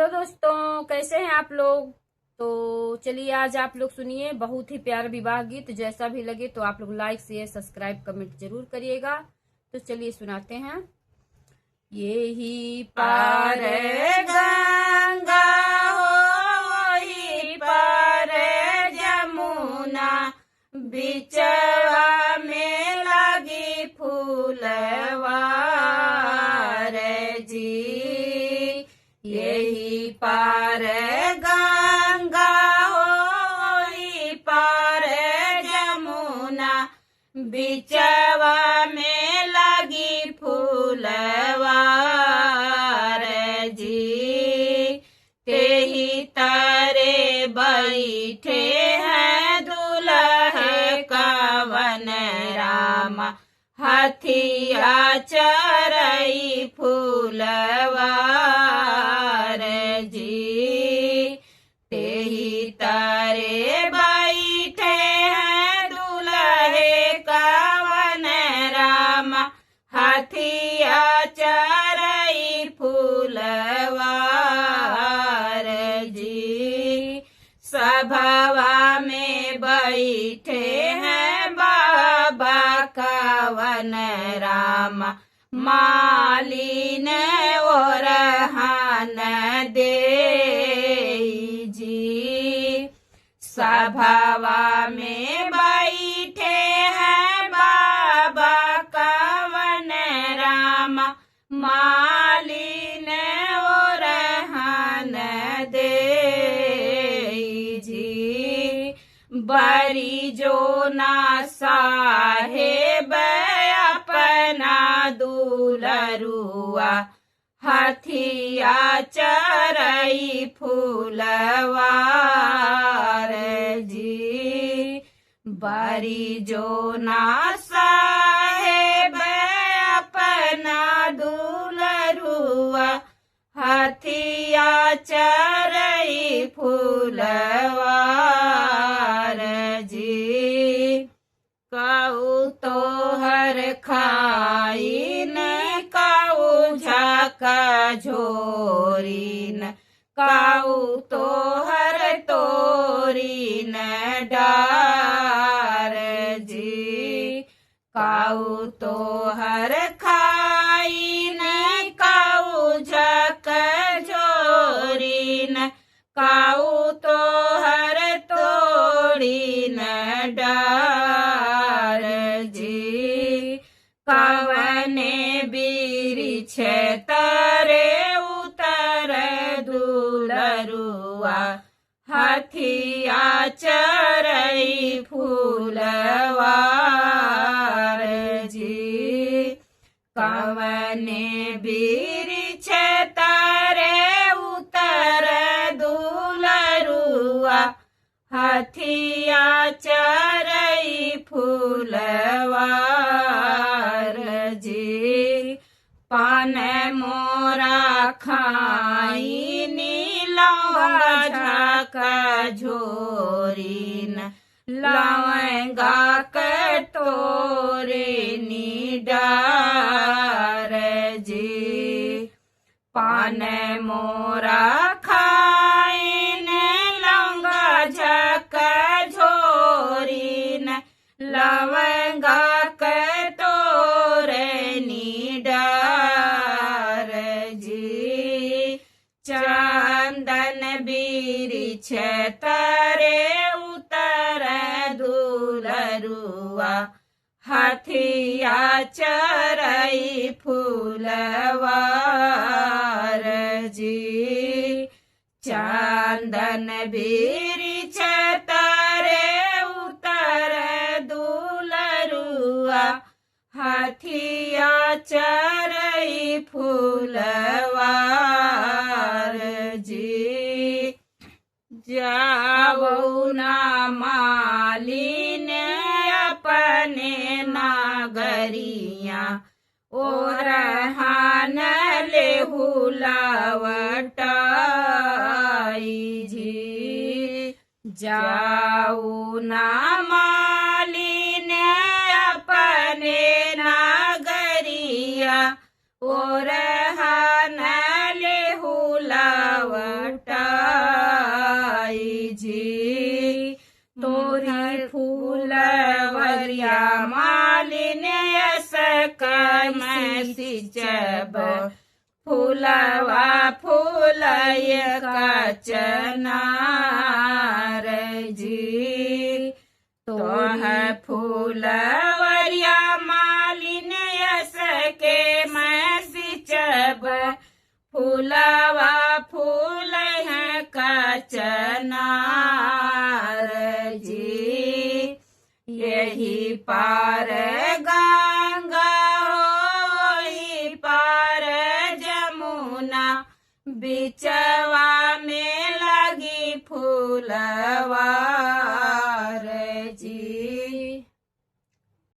Hello दोस्तों, कैसे हैं आप लोग। तो चलिए आज आप लोग सुनिए बहुत ही प्यारा विवाह गीत। जैसा भी लगे तो आप लोग लाइक शेयर सब्सक्राइब कमेंट जरूर करिएगा। तो चलिए सुनाते हैं। यही पार गंगा हो पार जमुना, बिचवा में लगी फूलवार जी। यही पार गंगा हो पार जमुना, बिचवा में लगी फूलवार जी। तेही तारे बैठे हैं दुल्हे कवन रामा, हथिया चरई फूलवार जी। तेही तारे बैठे हैं दुल्हे कवन रामा, हथिया चरई फूलवार जी। सभवा में बैठे हैं बाबा कवन रामा, मालिन ओरहन दे जी। सभवा में बैठे हैं बाबा कवन रामा, मालिन ओरहन दे जी। बरी जो ना साहेब अपना दुलरुआ, हथिया चरई फूलवार जी। बरी जो ना साहेब अपना दुलरुआ, हथिया चरई फूलवार जी। काऊ तोहर खाइन काऊ झाका झोरीन, काऊ तोहर तोरीन डार जी। काऊ तोहर खाइन काऊ झाका झोरीन, काऊ तोहर तोरीन डार जी। कवने बिरिछ तरे उतर दुलरुआ, हथिया चरई फूलवार जी। कवने बिरिछ तरे उतर दुलरुआ, हथिया चरई फूलवार जी। पान मोरा खाई लौंगा झाका झोरीन, लवंगा कटोरे नी डार जी। पान मोरा खाइन लौंगा झका झोरीन, लवंगा कटोरे नी डार जी। चंदन बिरिछ तरे उतर दुलरुआ, हथिया चरई फूलवार जी। चंदन बिरिछ तरे उतर दुलरुआ, हथिया चरई फूलवार जी। जाओ ना मालिन अपने नागरिया, ओरहान लेहु लावटाई जी। जाओ ना मालिन अपने नागरिया, ओरहान लेहु लावटाई फूलवा फूलय कचनार जी। तोह फूलवरिया मालिन यस के मैं सिंचब, फूलवा फूल है कचनार जी। यही पार गंगा होई पार जमुना, बिचवा में लगी फूलवारी।